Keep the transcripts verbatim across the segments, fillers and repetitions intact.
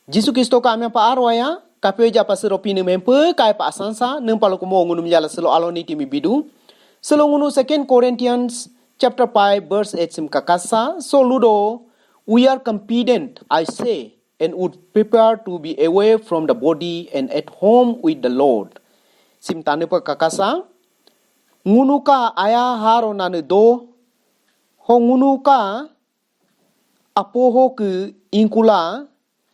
Jisu Kristo ka amyang pa aro aya, kapyoja pa sero Pinii mi hempyo, kaya pa asansa, niimpa lukoda mo ngunumi jala selo alo niti mi bidu. Selo ngunu Second Corinthians chapter five verse eight simi kakasa, so ludo, "We are confident, I say, and would prepare to be away from the body and at home with the Lord." Simi tanii pa kakasa, ngunu ka aya haro nanii do, ho ngunu ka apo ho ke ingkula,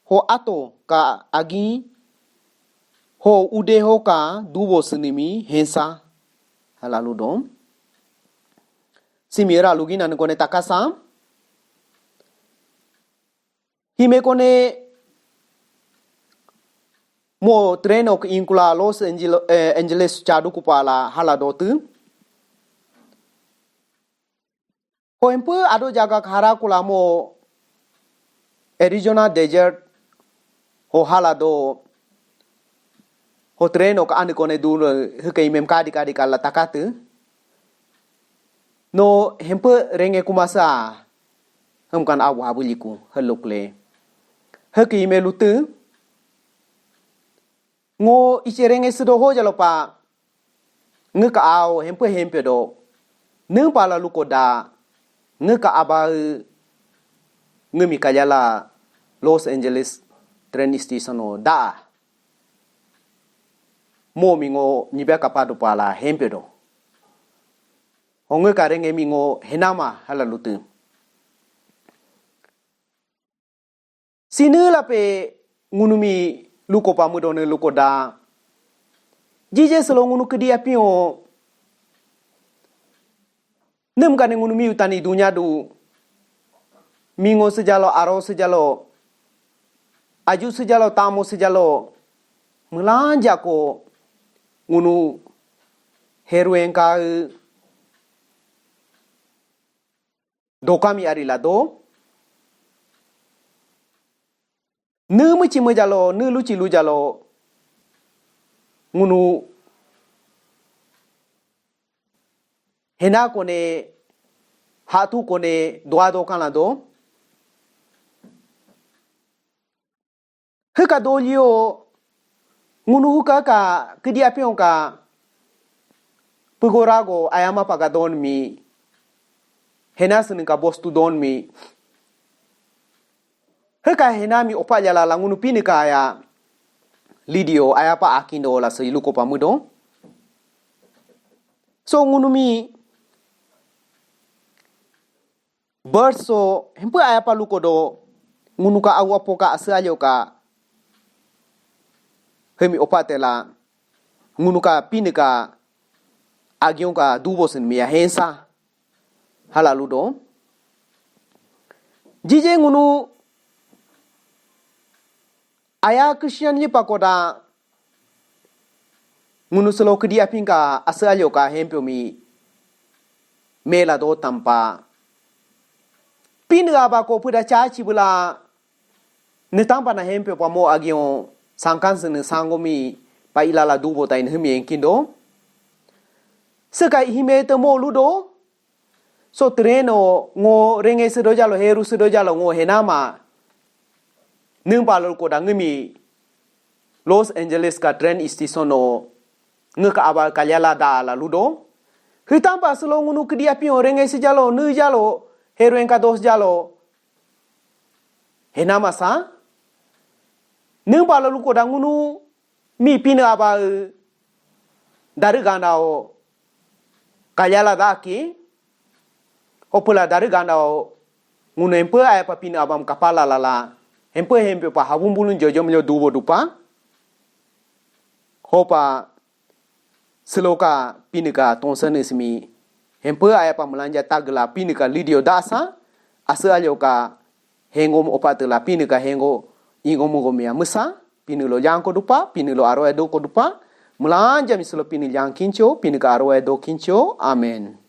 ho ato ka agi, ho ude ho ka dubo siinii mi hensa. Hiila ludo. Simi ra lugi nanii kone takasa. Hime kone mo train ok ingkula Los Angel-, eh, Angeles chadu kupala hiila dotii. Ho hempyo ado jaga khara kula mo Arizona desert ho hiila do, ho train ok anii kone du hiike imem kadi kadi kala takatii. No hempyo renge kumasa, hemkan awa buliku helukle. Hiike ime lutii. Ngo iche renge siido ho jalo pa ngiika ao hempyo hempyo do. Niimpa la lukoda ngiika aba ngiimi kajala Los Angeles train station o da. Mo mi ngo nyibe kapadu pala hempyo do. Ho ngiika renge mi ngo henama hiila lutii. Siinii lape ngunumi luko pa miido nii lukoda. Jije selo ngunu kiidi apiñ o. Niimpa kane ngunumi utani dunya du. Mi ngo sejalo, aro sejalo, aju sejalo, tamo sejalo. Miilanja ko ngunu heru engka dokami ari lado. Nii miichi miijalo, nii luchi lujalo. Ngunu hena kone, hatu kone, doa dokan lado. Hiika dolio, ngunu hiika ka, kiidi apiñ o ka, piigo rago, ayama paga don mi, hena siinii ka bostu don mi. Hiika hena mi opa jala la ngunu Pinii ka aya, lidio, aya pa akiñ do la sii luko pa miido. So ngunumi, verse so, hempyo aya pa lukodo, ngunu ka awa poka asii alyo ka, hiimi opa tela, ngunu ka Pinii ka, agiñ o ka dubo siinii mi ya hensa, hiila ludo. Jije ngunu, aya Christian lipa koda, ngunu selo kiidi apiñ ka asii alyo ka hempyo mi mela do tampa. Pinii aba ko piida chachi bula nii tampa na hempyo pa mo agiñ o sangkan siinii sango mi pa ilala dubo tai nii hiimi enkiñ do. Siika hime te mo ludo. So train o ngo renge siido jalo, heru siido jalo ngo henama. Niimpa lukoda ngiimi Los Angeles ka train station o ngiika aba kajala da la ludo. Hiitampa selo ngunu kiidi apiñ o renge sii jalo, nii jalo, heru engka dos jalo. Henama sa. Niimpa lukoda ngunu mi Pinii aba, eh, darii ganda o kajala daki, hopela darii ganda o ngunu hempyo aya pa Pinii abam kapala lala, hempyo hempyo pa habum bulun jojom lyo dubo dupa, hopa siloka Pinii ka tonsa nii simi, hempyo aya pa miilanja tagla Pinii ka lidio dasa, asii alyo ka hengom opa tela Pinii ka hengo ingom gom ya miisa, Pinii lo jangko dupa, Pinii lo aro edo ko dupa, miilanja mi silo Pinii jang kincho, Pinii ka aro edo kincho. Amen.